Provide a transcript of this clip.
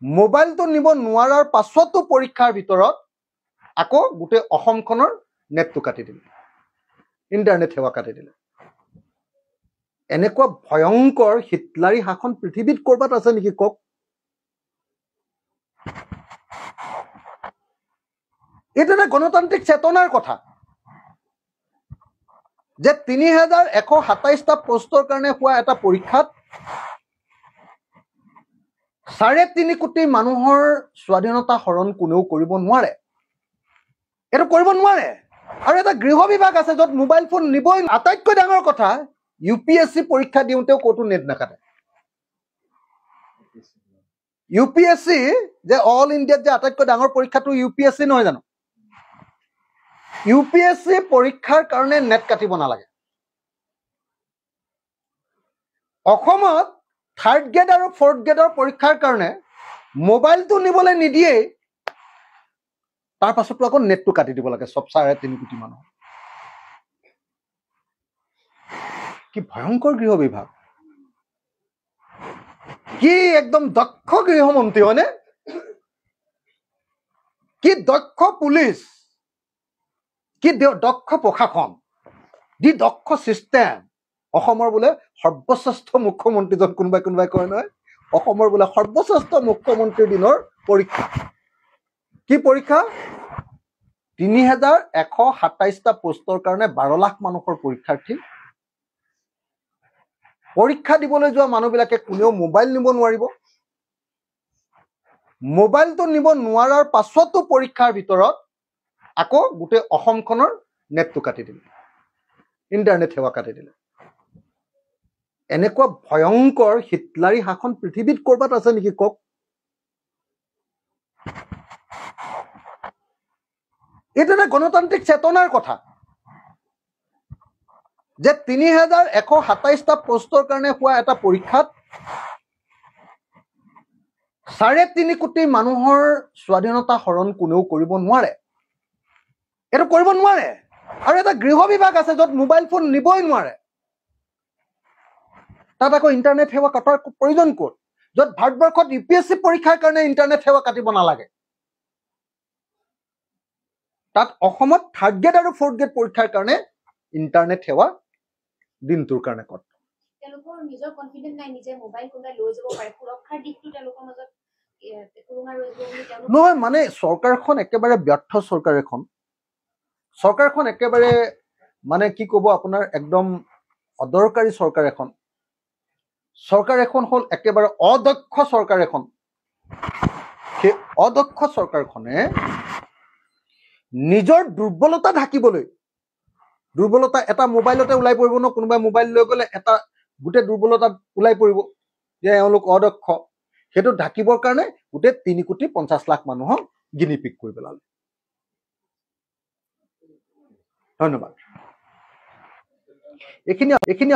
মোবাইলটো নিব নোৱাৰাৰ পাছতো পৰীক্ষাৰ ভিতৰত আকৌ গোটেই অসমখনৰ নেটটো কাটি দিলে, ইণ্টাৰনেট সেৱা কাটি দিলে। এনেকুৱা ভয়ংকৰ হিটলাৰী শাসন পৃথিৱীত ক'ৰবাত আছে নেকি কওক? এইটো এটা গণতান্ত্ৰিক চেতনাৰ কথা যে 3127টা পোষ্টৰ কাৰণে হোৱা এটা পৰীক্ষাত 3.5 কোটি মানুহৰ স্বাধীনতা হৰণ কোনেও কৰিব নোৱাৰে, এইটো কৰিব নোৱাৰে। আৰু এটা গৃহ বিভাগ আছে য'ত মোবাইল ফোন নিবই। আটাইতকৈ ডাঙৰ কথা, ইউ পি এছ চি পৰীক্ষা দিওঁতেও ক'তো নেট নাকাটে। ইউ পি এছ চি যে অল ইণ্ডিয়াত যে আটাইতকৈ ডাঙৰ পৰীক্ষাটো ইউ পি এছ চি নহয় জানো? ইউ পি এছ চি পৰীক্ষাৰ কাৰণে নেট কাটিব নালাগে। অসমত থাৰ্ড গ্ৰেড আৰু ফৰ্থ গ্ৰেডৰ পৰীক্ষাৰ কাৰণে মোবাইলটো নিবলৈ নিদিয়েই, তাৰ পাছতো আকৌ নেটটো কাটি দিব লাগে চব 3.5 কোটি মানুহ। কি ভয়ংকৰ গৃহ বিভাগ, কি একদম দক্ষ গৃহমন্ত্ৰী হয়নে, কি দক্ষ পুলিচ, কি দক্ষ প্ৰশাসন, যি দক্ষ চিষ্টেম। অসমৰ বোলে সৰ্বশ্ৰেষ্ঠ মুখ্যমন্ত্ৰীজন কোনোবাই কোনোবাই কয় নহয়, অসমৰ বোলে সৰ্বশ্ৰেষ্ঠ মুখ্যমন্ত্ৰীৰ দিনৰ পৰীক্ষা। কি পৰীক্ষা? 3127টা পোষ্টৰ কাৰণে 12 লাখ মানুহৰ পৰীক্ষাৰ্থী। পৰীক্ষা দিবলৈ যোৱা মানুহবিলাকে কোনেও মোবাইল নিব নোৱাৰিব। মোবাইলটো নিব নোৱাৰাৰ পাছতো পৰীক্ষাৰ ভিতৰত আকৌ গোটেই অসমখনৰ নেটটো কাটি দিলে, ইণ্টাৰনেট সেৱা কাটি দিলে। এনেকুৱা ভয়ংকৰ হিটলাৰী শাসন পৃথিৱীত ক'ৰবাত আছে নেকি কওক? এইটো এটা গণতান্ত্ৰিক চেতনাৰ কথা যে 3127টা পোষ্টৰ কাৰণে হোৱা এটা পৰীক্ষাত 3.5 কোটি মানুহৰ স্বাধীনতা হৰণ কোনেও কৰিব নোৱাৰে, এইটো কৰিব নোৱাৰে। আৰু এটা গৃহ বিভাগ আছে য'ত মোবাইল ফোন নিবই নোৱাৰে, তাত আকৌ ইণ্টাৰনেট সেৱা কটাৰ প্ৰয়োজন ক'ত? য'ত ভাৰতবৰ্ষত ইউ পি এছ চি পৰীক্ষাৰ কাৰণে ইণ্টাৰনেট সেৱা কাটিব নালাগে, তাত অসমত থাৰ্ড গ্ৰেড আৰু ফ'ৰ্থ গ্ৰেড পৰীক্ষাৰ কাৰণে ইণ্টাৰনেট সেৱা দিনটোৰ কাৰণে কট। তেওঁলোকৰ নিজৰ কনফিডেন্স নাই নিজে মোবাইল কোনোবাই লৈ যাব পাৰে, সুৰক্ষাৰ দিশটো তেওঁলোকৰ মাজত নহয়। মানে চৰকাৰখন একেবাৰে ব্যৰ্থ চৰকাৰ এখন, চৰকাৰখন একেবাৰে মানে কি ক'ব আপোনাৰ একদম অদৰকাৰী চৰকাৰ এখন, চৰকাৰ এখন হ'ল একেবাৰে অদক্ষ চৰকাৰ এখন। সেই অদক্ষ চৰকাৰখনে নিজৰ দুৰ্বলতা ঢাকিবলৈ, দুৰ্বলতা এটা মোবাইলতে ওলাই পৰিব ন, কোনোবাই মোবাইল লৈ গ'লে এটা গোটেই দুৰ্বলতা ওলাই পৰিব যে এওঁলোক অদক্ষ, সেইটো ঢাকিবৰ কাৰণে গোটেই 3 কোটি 50 লাখ মানুহক গিনি পিক কৰি পেলালে। ধন্যবাদ। এইখিনি এইখিনি।